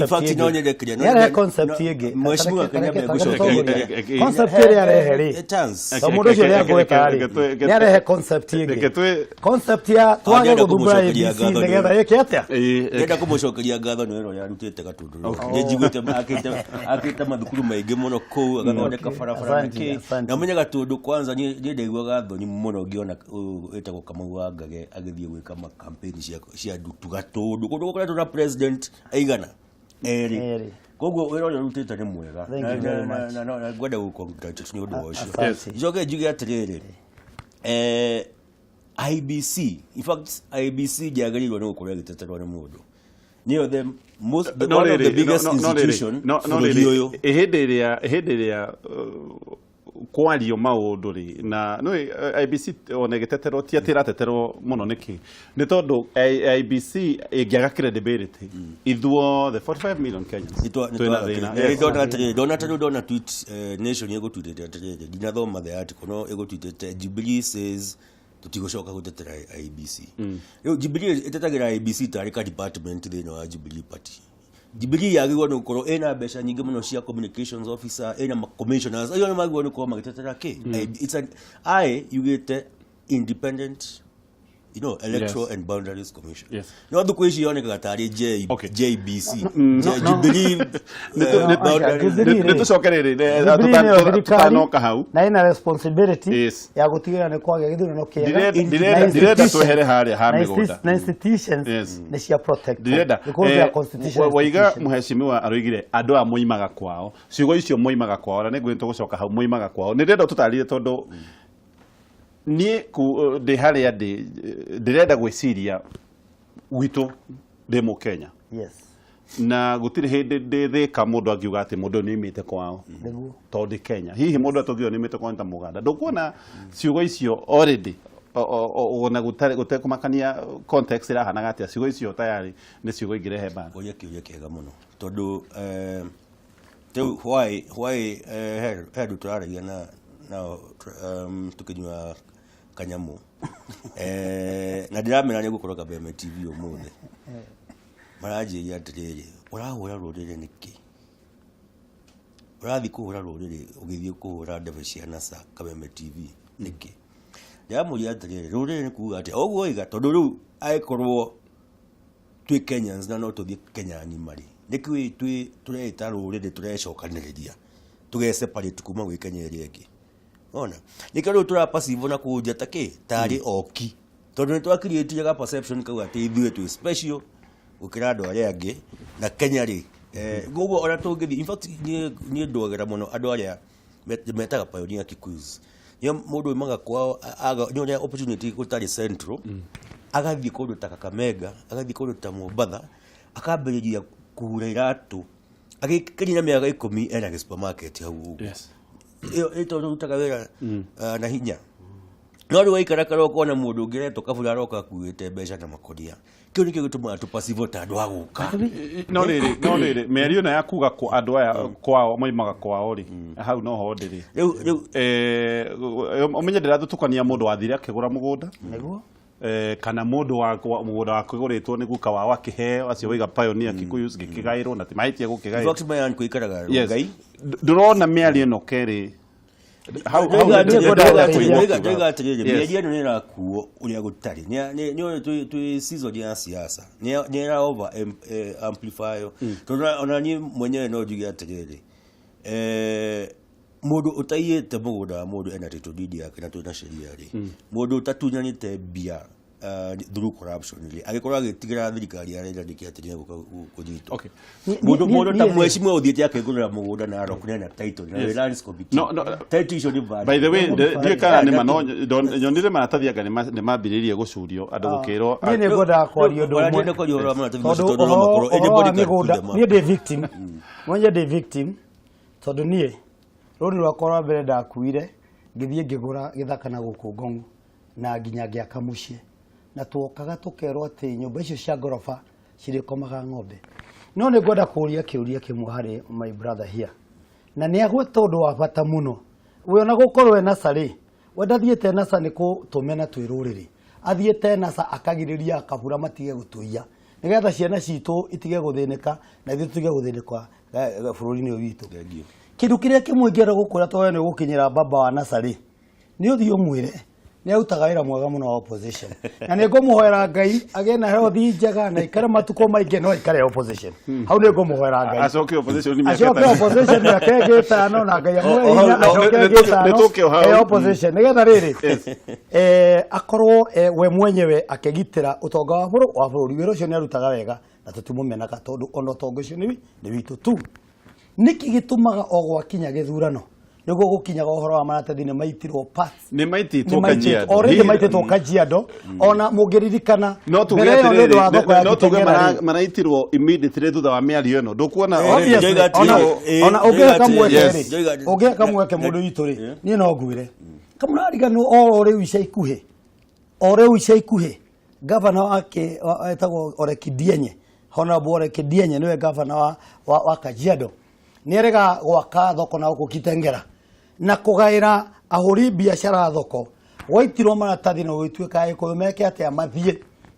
fact, no nyende kĩrĩa, no Nĩarehe concept ĩngĩ. Mheshimiwa Kenya ngũcokeria. Concept ĩrĩa arehe rĩ, Chance. to mũndũ ũcio ũrĩa ngweta rĩ, nĩ arehe concept ĩngĩ, concept ya twage Ndĩrenda gũthumbũra kũmũcokeria ABC ngatho nĩgetha ĩke atĩa? Ndĩrenda kũmũcokeria ngatho nĩ wĩra ũrĩa arutĩte Gatũndũ. Nĩ njiguĩte akĩte mathukuru maingĩ mũno kũu, agathondeka barabara na Asante, kĩ. asante. Na ũmenye Gatũndũ kwanza, niĩ ndaiguaga thoni mũno ngĩona ũyũ wĩtagwo Kamau wa Ngage agĩthiĩ gwĩka ma campaign cia ndutu Gatũndũ, kũndũ gũkoretwo na president. President aigana erĩ. Koguo wĩra ũrĩa ũrutĩte nĩ mwega. Thank you very much. Na ngwenda gũcongratulate nĩ ũndũ wa ũcio. Asante. Njoke njuge atĩrĩrĩ, IBC, in fact IBC ndĩagĩrĩirwo nĩ gũkorwo ĩgĩteterwo nĩ mũndũ, nĩyo the most the No one of the rĩrĩ, biggest no rĩrĩ, institution no bũrũri rĩrĩ, ũyũ. Hĩndĩ ĩrĩa kwario maũndũ rĩ, na no IBC ona ĩgĩteterwo, ti atĩ ĩrateterwo mũno nĩkĩ, nĩ tondũ IBC ĩngĩaga credibility, ithuothe 45 million Kenyans twĩna thĩna. Yes. Ndona atĩrĩrĩ, ndona ta rĩu ndona tweet, Nation ĩgũtwitĩte atĩrĩrĩ, ndinathoma the article, no ĩgũtwitĩte "Jubilee says tũtigũcoka gũtetera IBC". Rĩu Jubilee ĩtetagĩra IBC tarĩ ka department thĩinĩ wa Jubilee Party. Jubilee yagĩrĩirwo nĩ gũkorwo ĩna mbeca nyingĩ mũno cia communications officer, ĩna commissioners acio nĩ magĩrĩirwo nĩ gũkorwo magĩtetera kĩ. It's an I yugĩte Independent Electoral and Boundaries Commission. No thikũ ici yonekaga tarĩ J, JBC, Jubilee Boundaries. Jubilee Nĩ tũcoke rĩrĩ Jubilee nĩyo thirikari tutanoka hau. Na ĩna responsibility ya gũtigĩrĩra nĩ kwagĩa gĩthurano kĩega. Ndirenda twehere harĩa ha mĩgũnda. Na institutions nĩ cia protect Ndirenda because they are constitutional waiga institutions. Mũhecimiwa aroigire andũ aya moimaga kwao, ciugo icio moimaga kwao, na nĩngwĩ tũgũcoka hau moimaga kwao. Nĩ ndĩrenda tũtarĩrie, tondũ niĩ ndĩ harĩa ndĩ, ndĩrenda gwĩciria gwitũ ndĩ Mũkenya na gũtirĩ hĩndĩ ndĩthĩka mũndũ angiuga atĩ mũndũ ũyũ nĩ aimĩte kwao, tondũ ndĩ Kenya. Hihi mũndũ atũngiuga nĩ aimĩte kwao nĩ ta Mũganda, ndũkuona ciugo icio already ona gũtarĩ gũtekũmakania context ĩrahanaga atĩa, ciugo icio tayari nĩ ciugo ingĩrehe mbara? Ũria kĩũria kĩega mũno, tondũ rĩu why he andũ tũraragia na nao tũkĩnyua kanyamũ, na ndĩramera nĩ gũkorwo Kameme TV ũmũthĩ, maranjĩria atĩrĩrĩ, "Ũrahũra rũrĩrĩ nĩkĩ? Ũrathiĩ kũhũra rũrĩrĩ, ũgĩthiĩ kũhũra ndebe cia NASA Kameme TV nĩkĩ?" Ndĩramũria atĩrĩrĩ, rũrĩrĩ nĩ kuga atĩa ũguo oiga? Tondũ rĩu angĩkorwo twĩ Kenyans na no tũthiĩ Kenya ng'ima rĩ, nĩkĩ twĩ tũreĩta rũrĩrĩ, tũrecokanĩrĩria tũge separate kuma gwĩ Kenya ĩrĩa ĩngĩ? Ona nĩkĩo rĩu tũra perceive na kũu nja ta kĩ tarĩ oki, tondũ nĩ twakiriĩtire ga perception kau atĩ ithuĩ twĩ special gũkĩra andũ arĩa angĩ. Na Kenya rĩ, koguo ona tũngĩthiĩ, in fact niĩ ndwagĩra mũno andũ arĩa metaga pioneer Kikuyus. Nĩo mũndũ umaga kwao nĩ ũrĩa opportunity gũtarĩ central, agathiĩ kũndũ ta Kakamega, agathiĩ kũndũ ta Mombatha, akambĩrĩria kũhura iratũ, agĩkinyia mĩaka 10 ena gĩ supermarket hau ũguo. Ĩyo ĩ tondũ ũrutaga wĩra na hinya. No rĩu waikara kara ũkona mũndũ ũngĩ aretwo kabura, aroka akuĩte mbeca na makonia. Kĩu nĩkĩo gĩtũmaga tũpacivwo ta andũ a gũka. No rĩrĩ mĩario ĩno ya kuga kwa andũ aya kwao moimaga kwao rĩ, hau no ho ndĩrĩ. Rĩu Ũmenye ndĩrathutũkania mũndũ wathire akĩgũra mũgũnda kana mũndũ wa mũgũnda wake ũgũrĩtwo nĩ guka wao akĩheo, acio waiga pioneer Kikuyus gĩkĩgaĩrwo na ti mahĩtia gũkĩgaĩrwo. In fact, my uncle ikaraga Rongai. Ndũrona mĩario ĩno kerĩ hau Ndauga ndĩrenda kũigua ũkiuga. Ndauga atĩrĩrĩ, mĩario ĩno nĩ ĩrakuo ũrĩa gũtarĩ. Nĩ twĩ season ya siasa, nĩ ĩra over amplify, tondũ ona niĩ mwenyewe no njuge atĩrĩrĩ, mũndũ ũtaiyĩte mũgũnda wa mũndũ ena title deed yake na twĩna sheria rĩ, mũndũ ũtatunyanĩte mbia through corruption rĩ, agĩkorwo agĩtigĩra thirikari ya Raila nĩkĩ atĩ nĩegũka kũnyitwo? Mũndũ ta mheshimiwa ũthiĩte akĩgũrĩra mũgũnda na Narok nena title na Lands Committee. No, Title icio nĩ valid. By the way, ndiũĩ kana nĩ ma, no nyonire maratathi anga nĩ mambĩrĩirie gũcurio andũ gũkĩrwo. Niĩ nĩ ngwendaga kwaria ũndũ Ona ũmwe. ndienda kwaria ũhoro wa maratathi macio, tondũ tondũ no makorwo ũhoro wa anybody can put mĩgũnda, them up. niĩ ndĩ victim mwenye, ndĩ victim, tondũ niĩ rũni rwakwa rwa mbere ndakuire ngĩthiĩ ngĩgũra gĩthaka na gũkũ Ngong'u na nginya ngĩaka mũciĩ, na tuokaga tũkerwo atĩ nyũmba icio cia ngoroba cirĩkomaga ng'ombe. No nĩ ngwenda kũũria kĩũria kĩmwe harĩ my brother here, na nĩ agweta ũndũ wa bata mũno. We ona gũkorwo e NASA rĩ, we ndathiĩte NASA nĩ kũtũmena twĩ rũrĩrĩ, athiĩte NASA akagirĩria akabura matige gũtũiya, nĩgetha ciana citũ itige gũthĩnĩka na ithuĩ tũtige gũthĩnĩka bũrũri-inĩ ũyũ witũ. Thank you. Kĩndũ kĩrĩa kĩmwe ingĩenda gũkwĩra, tondũ we nĩ ũgũkinyĩra baba wa NASA rĩ, nĩ ũthiĩ ũmwĩre nĩ arutaga wĩra mwega mũno wa opposition, na nĩ ngũmũhoera Ngai agĩe na health njega na aikare matukũ maingĩ, no aikare opposition hau. Nĩ ngũmũhoera Ngai Acoke opposition mĩaka acoke 5. Opposition mĩaka ĩngĩ 5, na Ngai amũhe hinya acoke ĩngĩ 5 Nĩ tũke o hau. Opposition, nĩgetha rĩrĩ akorwo we mwenyewe akĩgitĩra ũtonga wa bũrũri. Wĩra ũcio nĩ arutaga wega. Na tũtimũmenaga tondũ ona ũtonga ũcio nĩ witũ tu. Nĩkĩ gĩtũmaga o gwakinya gĩthurano nĩguo gũkinyaga ũhoro wa maratathi nĩ maitirwo parts? Nĩ maitĩtwo Kajiado. Already maitĩtwo Kajiado. Ona mũngĩririkana no tuge mbere ĩyo nĩ ũndũ wa atĩrĩrĩ, thoko ya no tuge Kitengela rĩ. maraitirwo immediately thutha wa mĩario ĩno, ndũkuona Obviously, already? Ona ũngĩhe kamweke Yes. rĩ, ũngĩhe kamweke mũndũ witũ rĩ, niĩ no ngwĩre kamũrariganwo o rĩu ica ikuhĩ, o rĩu ica ikuhĩ, gavana wake etagwo Ole Kidienye, Honorable Ole Kidienye, nĩwe gavana wa Kajiado, nĩ erega gwaka thoko na gũkũ Kitengela na kũgaĩra ahũri biacara thoko. Gwaitirwo maratathi na gũgĩtuĩka Agĩkũyũ meke atĩa? Mathiĩ.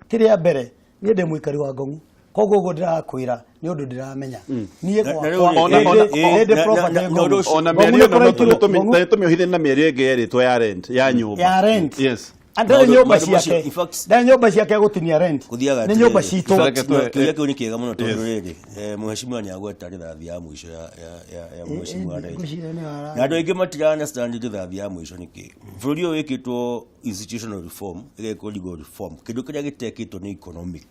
Ti rĩa mbere, niĩ ndĩ mũikari wa Ngong'u, koguo ũguo ndĩrakwĩra nĩ ũndũ ndĩramenya niĩ gwakwa. Nĩ ndĩ property Ngong'u. Ona Ngong'u mĩario nĩ ĩno kũraitirwo- Ngong'u- tũmĩohithanie na mĩario ĩngĩ yerĩtwo ya rent ya nyũmba. Ya rent. Yes. Ndarĩ Maũndũ- nyũmba maũndũ macio, ciake, in fact- ndarĩ nyũmba ciake gũtinia rent. Kũthiaga Nĩ nyũmba atĩrĩrĩ, citũ. in fact, Reke twe- kĩũria kĩu nĩ kĩega mũno tondũ Yes. rĩrĩ, mheshimiwa nĩ agweta rithathi ya mũico ya mheshimiwa Raila. Ngwĩciria nĩ wara- Na andũ aingĩ matira understand rithathi ya mũico nĩ kĩ. Bũrũri ũyũ wĩkĩtwo institutional reform, ĩgekwo legal reform, kĩndũ kĩrĩa gĩtekĩtwo nĩ economic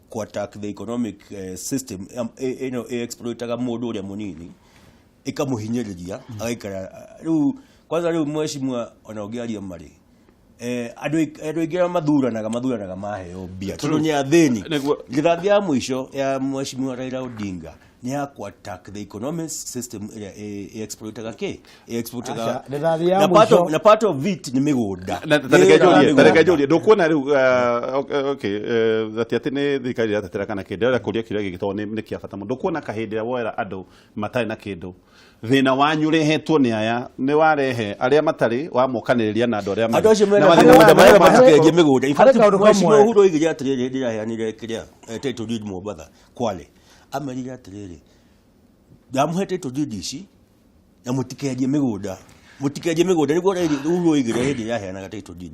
ku attack the economic system ĩno ĩ-exploitaga mũndũ ũrĩa mũnini, ĩkamũhinyĩrĩria agaikara. Rĩu kwanza rĩu mheshimiwa ona ũngĩaria marĩ andũ aingĩ arĩa mathuranaga maheo mbia tondũ nĩ athĩni. Nĩguo. Rithathi ya mũico ya mheshimiwa Raila Odinga nĩ ya ku attack the economic system ĩrĩa ĩ-exploitaga kĩ, ĩ-exploitaga Aca, rithathi ya na part mũico- of, na part of it nĩ mĩgũnda. Na Nĩ tareke wĩra wa njũrie, tareke mĩgũnda. njũrie, ndũkuona rĩu okay, atĩ nĩ thirikari ĩratetera kana kĩndũ, ndĩrenda kũria kĩũria gĩkĩ tondũ nĩ kĩa bata mũno. Ndũkuona kahĩndĩ ĩrĩa woera andũ matarĩ na kĩndũ, thĩna wanyu ũrehetwo nĩ aya, nĩ warehe arĩa matarĩ wamokanĩrĩria na andũ arĩa marĩ. Andũ acio mena Na mathĩna mĩgũnda maya marĩa maya matikenje mĩgũnda. In Harĩ fact, kaũndũ mheshimiwa kamwe. Uhuru oigire atĩrĩrĩ hĩndĩ ĩrĩa aheanire kĩrĩa title deed Mombatha Kwale, amerire atĩrĩrĩ, ndamũhe title deed ici na mũtikendie mĩgũnda, mũtikendie mĩgũnda. Nĩguo Raila Uhuru oigire hĩndĩ ĩrĩa aheanaga title deed,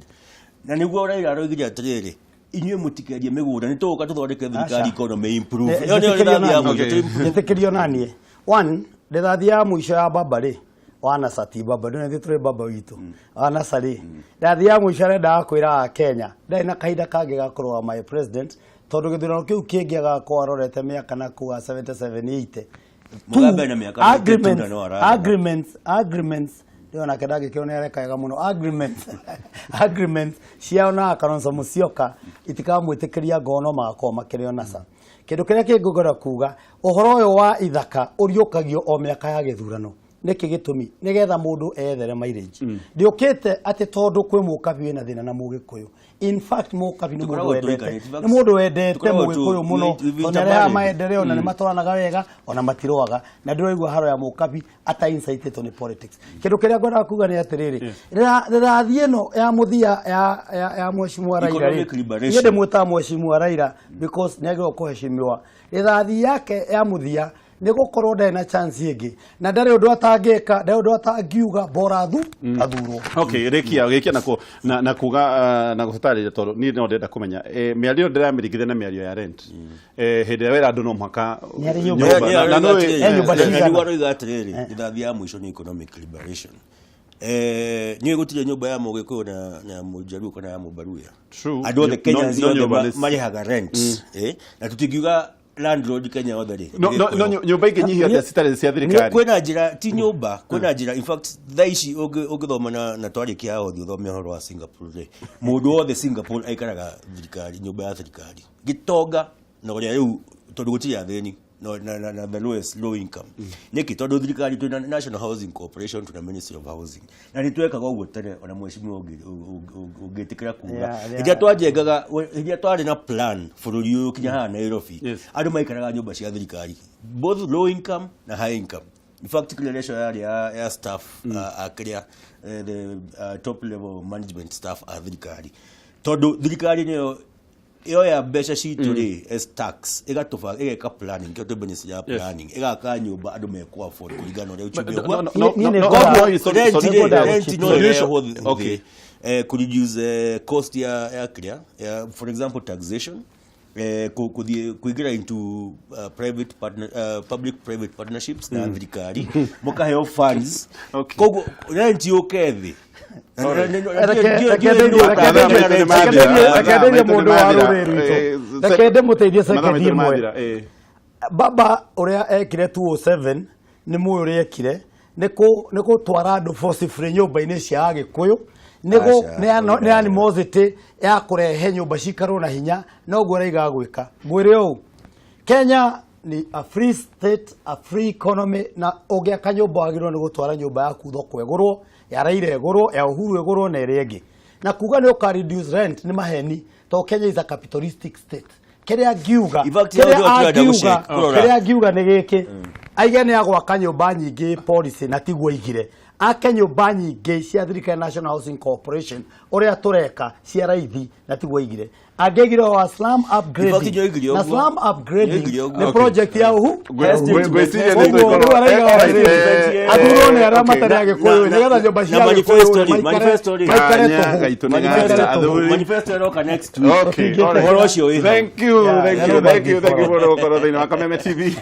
na nĩguo Raila aroigire atĩrĩrĩ, inyuĩ mũtikendie mĩgũnda, nĩ tũgũka tũthondeke thirikari, economy improve. Ĩyo nĩyo rithathi ya mũico, to improve. Njĩtĩkĩrio naniĩ one rithathi ya mũico ya baba rĩ, wa NASA, ti baba, ndũnĩ ithuĩ tũrĩ baba witũ wa NASA rĩ, rithathi ya mũico arendaga kwĩra a Kenya ndarĩ na kahinda kangĩ ga kũrũgama my president, tondũ gĩthurano kĩu kĩngĩ agakorwo arorete mĩaka na kuga 77 80. Mugabe na mĩaka mĩingĩ agreements, tuna no ararega. Agreements ndio nake ndangĩkĩona nĩ areka wega mũno. Agreements ciao na Kalonzo Musyoka itikamwĩtĩkĩria ngono magakorwo makĩrĩ o NASA. Kĩndũ kĩrĩa kĩngũgera kuga, ũhoro ũyũ wa ithaka ũriũkagio o mĩaka ya gĩthurano. Nĩkĩ gĩtũmi? Nĩgetha mũndũ ethere mileage. Ndĩũkĩte atĩ tondũ kwĩ mũkabi wĩna thĩna na mũgĩkũyũ. In fact, mũkabi nĩ mũndũ Tũkoragwo wendete, tũikarĩte. In fact, nĩ mũndũ wendete tũkoragwo mũgĩkũyũ mũno, tondũ nĩ arehaga maendeleo na nĩ matwaranaga wega ona matirũaga, na ndĩraigua haro ya mũkabi ata incitĩtwo nĩ politics. Kĩndũ kĩrĩa ngwendaga kuga nĩ atĩrĩrĩ, rĩrathiĩ ĩno ya mũthia ya mheshimiwa Raila rĩ, Economic liberation. niĩ ndĩmwĩtaga mheshimiwa Raila because nĩ agĩrĩirwo kũheshimiwa. Rĩrathi yake ya mũthia nĩ gũkorwo ndarĩ na chance ĩngĩ na ndarĩ ũndũ atangĩka, ndarĩ ũndũ atangiuga, bora athurwo. Okay, rĩkia rĩkia na ku na kuga na gũtarĩria tondũ niĩ no ndĩrenda kũmenya mĩario ĩyo ndĩramĩringithania na mĩario ya rent. Hĩndĩ ĩrĩa wera andũ no mũhaka Nĩ arĩ nyũmba. nyũmba. Na no Nyũmba cigana? Nĩguo aroiga atĩrĩrĩ, rithathi ya mũico nĩ economic liberation. Niĩ gũtirĩ nyũmba ya mũgĩkũyũ na mũjaruo kana ya mũbaruya. True. Andũ othe Kenya No othe nyũmba nĩ- marĩhaga rent, na tũtingiuga landlord Kenya othe rĩ No nyũmba ingĩnyihio atĩa citarĩ cia thirikari? Kwĩna njĩra, ti nyũmba, kwĩna njĩra. In fact, thaa ici ũngĩthoma na twarĩkia haha ũthiĩ ũthome ũhoro wa Singapore rĩ, mũndũ wothe Singapore aikaraga thirikari, nyũmba ya thirikari, gĩtonga na ũrĩa rĩu, tondũ gũtirĩ athĩni no, na the lowest low income. Nĩkĩ? Tondũ thirikari twĩna National Housing Corporation, twĩna Ministry of Housing, na nĩ twekaga ũguo tene. Ona mheshimiwa ũngĩtĩkĩra kuga hĩndĩ ĩrĩa twanjengaga, hĩndĩ ĩrĩa twarĩ na plan bũrũri ũyũ kinya haha Nairobi, andũ maikaraga nyũmba cia thirikari, both low income na high income. In fact, kĩrĩa ratio yarĩ ya staff a kĩrĩa the top level management staff a thirikari, tondũ thirikari nĩyo yoya mbeca citũ rĩ as tax, ĩgatũba ĩgeka planning, kĩo twĩ ministry ya planning, ĩgaka nyũmba andũ mekũ afford kũringana na ũrĩa uchumi ũguo. No, Niĩ nĩ no, ngwenda- no, Rent sorry, rĩ, ngwenda rent no Solution. ĩrehwo thĩ, kũ reduce cost ya kĩrĩa ya, for example, taxation. Kũthiĩ kũingĩra into private partner, public private partnerships na thirikari, mũkaheo funds, koguo rent yũke thĩ. Reke ndeithie mũndũ wa rũrĩrĩ rwitũ, reke ndĩmũteithie sekendi ĩmwe. Baba ũrĩa ekire 207 nĩ mũĩ ũrĩa ekire nĩ gũtwara andũ forcibly nyũmba-inĩ cia Agĩkũyũ, Aca, nĩ animosity ya kũrehe nyũmba cikarwo na hinya, noguo araiga gwĩka. Ngwĩre ũũ, Kenya ni a free state, a free economy, na ũngĩaka nyũmba wagĩrĩirwo nĩ gũtwara nyũmba yaku thoko ĩgũrwo, ya Raila ĩgũrwo, ya Uhuru ĩgũrwo, na ĩrĩa ĩngĩ. Na kuga nĩ ũka reduce rent nĩ maheni, tondũ Kenya is a capitalistic state. Kĩrĩa ngiuga, In fact, kĩrĩa hau nĩho tũrenda angiuga, kũrora. Kĩrĩa angiuga nĩ gĩkĩ: aige nĩ agwaka nyũmba nyingĩ policy, na tiguo aigire ake nyũmba nyingĩ cia thirikari, National Housing Corporation, ũrĩa tũreka cia raithi, na tiguo aigire. Angĩaigire wa slum In fact, upgrading nĩoigire na ũguo. slum upgrading Nĩoigire ũguo. nĩ project ya uhu. Ngwĩciria nĩ Ũguo tũikorwo- rĩu araiga atĩrĩrĩ, athurwo nĩ arĩa matarĩ Agĩkũyũ, nĩgetha nyũmba cia Na Agĩkũyũ manifesto rĩ, maikare manifesto rĩ. maikare Kanya tũhũ. gaitũ nĩ Maikare gathira. tũhũ. Athuri. Manifesto ĩroka next week. Okay, all right. Ũhoro ũcio wĩ hau. Thank you, Yeah, thank you, yeah, thank you, thank you nobody mũno gũkorwo thĩinĩ wa Kameme TV.